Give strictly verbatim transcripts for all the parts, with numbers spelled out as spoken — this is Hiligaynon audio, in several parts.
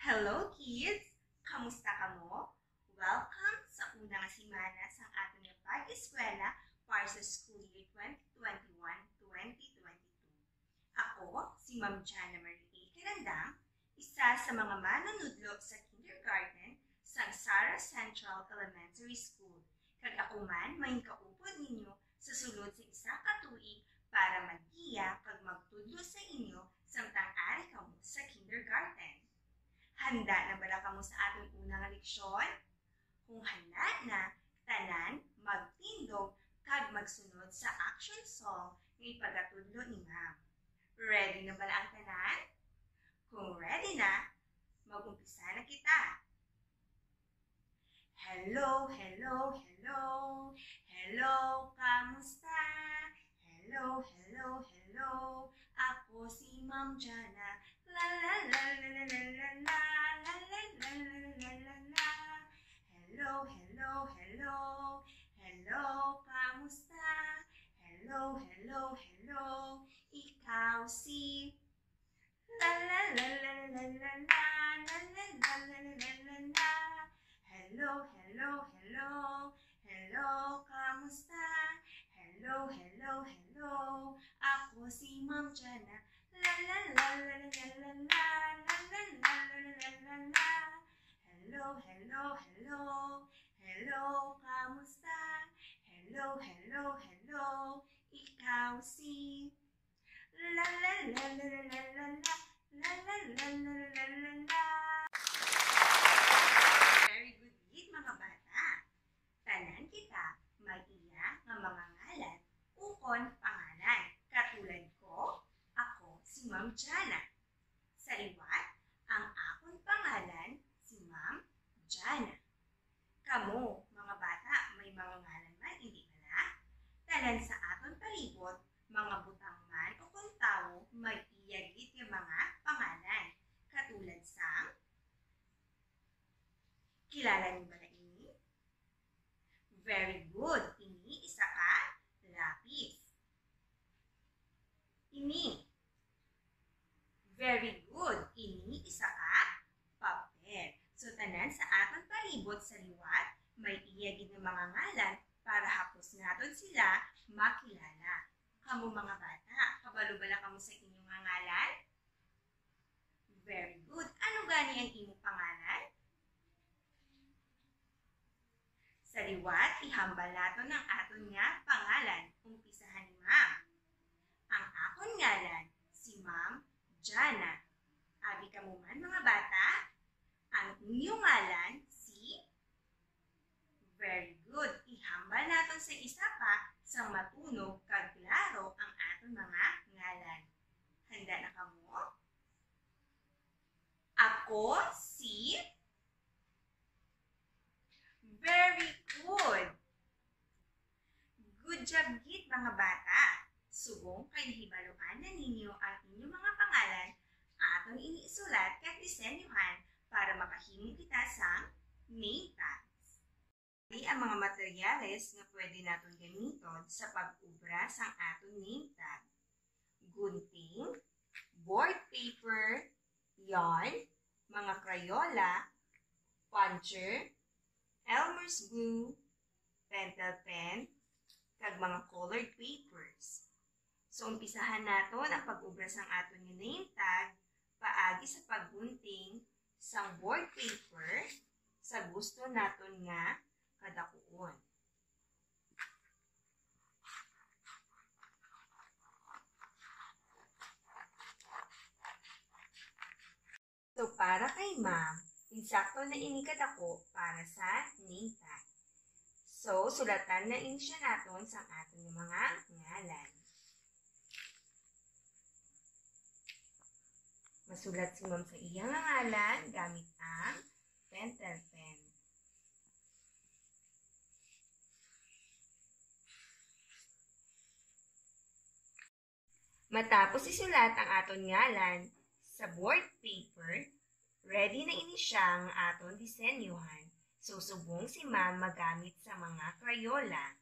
Hello, kids! Kamusta kamo? Welcome sa una nga semana sang aton nga pag-eskwela para sa school year twenty twenty-one, twenty twenty-two. Ako si Ma'am Jana Marie A. Carandang, isa sa mga manunudlo sa kindergarten sa Sara Central Elementary School, kag ako man mahin kaupod ninyo sa sulod sa isa ka tuig para maggiya kag magtudlo sa inyo samtang ari kamo sa kindergarten. Handa na bala kamo sa aton una nga leksyon? Kung handa na, tanan magtindog kag magsunod sa action song nga ipagatudlo ni Ma'am. Ready na bala ang tanan? Kung ready na, mag-umpisa na kita. Hello, hello, hello. Hello, kamusta? Hello, hello, hello. Ako si Ma'am Jana. La la la la la la la la la la la la la la. Hello, hello, hello. Hello, kamusta? Hello, hello, hello. Ikaw si la la la la la la la la la la la la la la. Hello, hello, hello. Hello, kamusta? Hello, hello, hello. Ako si Ma'am Jana. La la la la la la la la la la la la la la la. Hello, hello, hello. Hello, kamusta? Hello, hello, hello. Ikaw si la la la la la la la la la la la la la la. Very good gid, mga bata. Tanan kita may iya nga mga ngalan ukon pangalan. Katulad ko, ako si Ma'am Jana. Sa liwat, ang akon pangalan si Ma'am Jana. Kamo, mga bata, may mga ngalan man, indi bala? Tanan sa aton palibot, mga butang man o kon tawo, may iya gid nga mga pangalan. Katulad sang, kilala niyo bala ini? Very good. Ini isa ka lapis. Ini. Very good. Ini isa ka papel. So, tanan sa aton palibot sa liwat, may iya gid nga mga ngalan para hapos naton sila makilala. Kamo, mga bata, kabalo bala kamo sa inyo nga ngalan? Very good. Ano gani ang imo pangalan? Sa liwat, ihambal naton ang aton nga pangalan. Umpisahan ni Ma'am. Ang akon ngalan si Ma'am Jana. Abi kamo man, mga bata? Ang inyo ngalan si Very good. Ihambal naton sa isa pa sang matunog kag klaro ang aton mga ngalan. Handa na kamo? Ako si Very good. Good job gid, mga bata. Subong kay nahibaluan na ninyo ang inyo mga pangalan, aton ini isulat kag disenyuhan para makahimo kita sang name tags. Ari ang mga materyales nga pwede naton gamiton sa pag-obra sang aton name tag. Gunting, board paper, yarn, mga Crayola, puncher, Elmer's glue, pentel pen, kag mga colored papers. So, umpisahan naton ang pag-obra sang aton nga name tag paagi sa paggunting sang board paper sa gusto naton nga kadakuon. So, para kay Ma'am, insakto na ini kadako para sa name tag. So, sulatan na ini siya naton sang aton nga mga ngalan. Masulat si Ma'am sa iya nga ngalan gamit ang pentel pen. Matapos isulat ang aton ngalan sa board paper, ready na ini siya nga aton disenyuhan. So, subong si Ma'am magamit sa mga Crayola.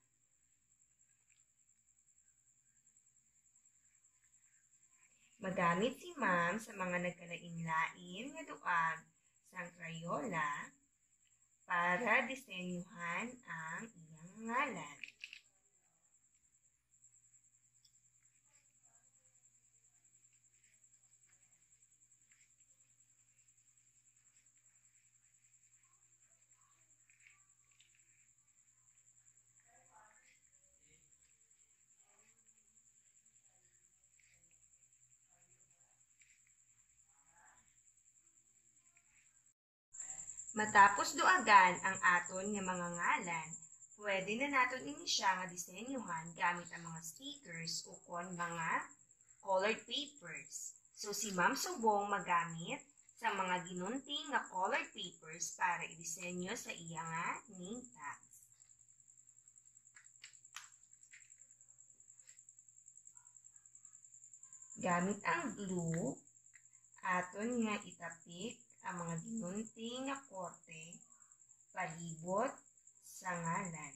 Magamit si Ma'am sa mga nagkalain-lain nga duag sang Crayola para disenyuhan ang iyang ngalan. Matapos duagan ang aton nga mga ngalan, pwede na naton ini siya nga disenyuhan gamit ang mga stickers ukon mga colored papers. So, si Ma'am Subong magamit sa mga ginunting nga colored papers para idisenyo sa iya nga name tags. Gamit ang glue, aton nga itapik ang mga ginunting nga korte palibot sa ngalan.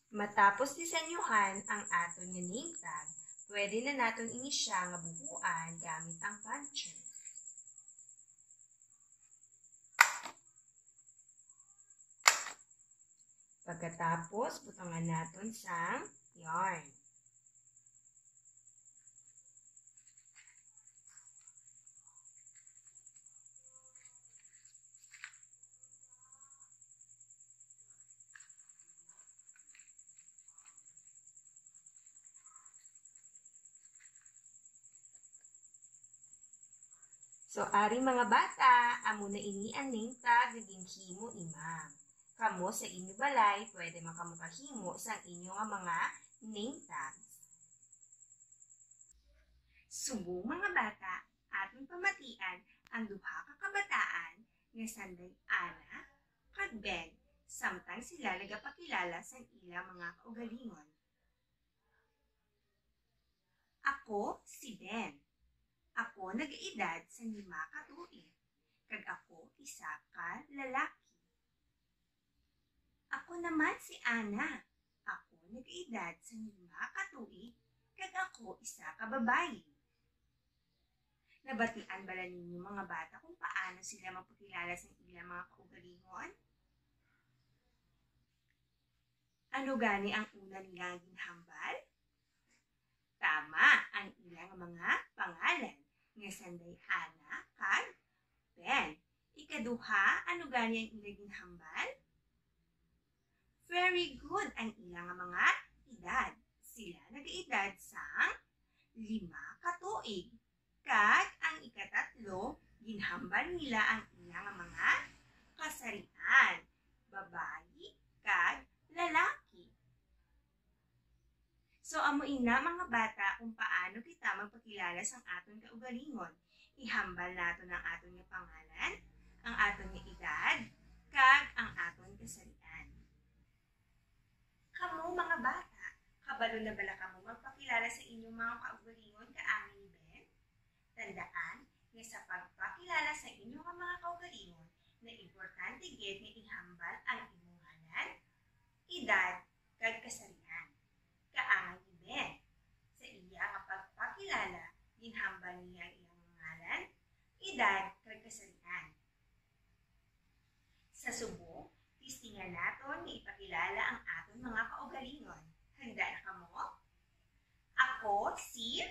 Matapos disenyuhan ang aton nga name tag, pwede na naton ini siya nga buhuan gamit ang puncher. Pagkatapos, butangan naton sang yarn. So, ari mga bata, amo na ini ang name tag nga ginhimo ni Ma'am. Kamo sa inyo balay, pwede man kamo kahimo sang inyo nga mga name tags. Subong mga bata, aton pamatian ang duha ka kabataan nga sanday Ana kag Ben, samtang sila nagapakilala sang ila mga kaugalingon. Ako si Ben. Ako nagaedad sa lima ka tuig, kag ako isa ka lalaki. Ako naman si Ana. Ako nagaedad sa lima ka tuig, kag ako isa ka babayi. Nabatian bala ninyo, mga bata, kung paano sila magpakilala sa ilang mga kaugalingon? Ano gani ang una nila nga ginhambal? Tama, ang ilang mga pangalan, nga sanday Ana kag Ben. Ikaduha, ano gani ang ilang ginhambal? Very good, ang ilang mga edad. Sila nagaedad sang lima ka tuig. Kag ang ikatatlo, ginhambal nila ang ilang mga kasarian, babayi kag lalaki. So, amo ina, mga bata, kung paano kita magpakilala sang aton kaugalingon. Ihambal naton ang aton nga pangalan, ang aton nga edad, kag ang aton kasarian. Kamo, mga bata, kabalo na bala kamo magpakilala sa inyong mga kaugalingon kaangay ni Ben? Tandaan nga sa pagpakilala sa inyo nga mga kaugalingon, na importante gid nga ihambal ang imong ngalan, edad, kag kasarian. Kaangay ni Ben, sa iya nga pagpakilala, ginhambal niya ang iyang ngalan, edad, kag kasarian. Sa subong, testingan naton nga ipakilala ang aton mga kaugalingon. Handa na kamo? Ako si,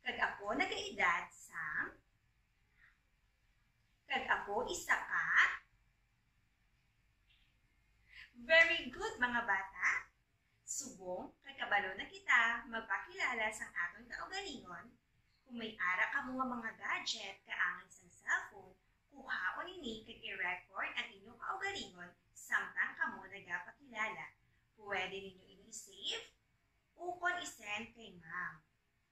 kag ako nagaedad sang, kag ako isa ka. Very good, mga bata. Subong kay kabalo na kita magpakilala sang aton kaugalingon, kung may ara kamo nga mga gadget kaangay sang cellphone, kuhaon ini kag i-record ang inyo kaugalingon samtang kamo nagapakilala. Pwede ninyo ini i-save ukon i-send kay ma'am.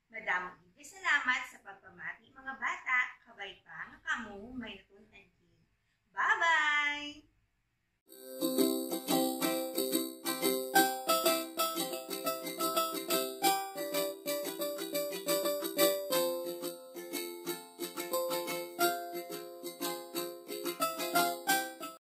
Madamo gid Salamat sa pagpamati, mga bata. Kabay pa nga kamo may natun-an gid. Bye-bye!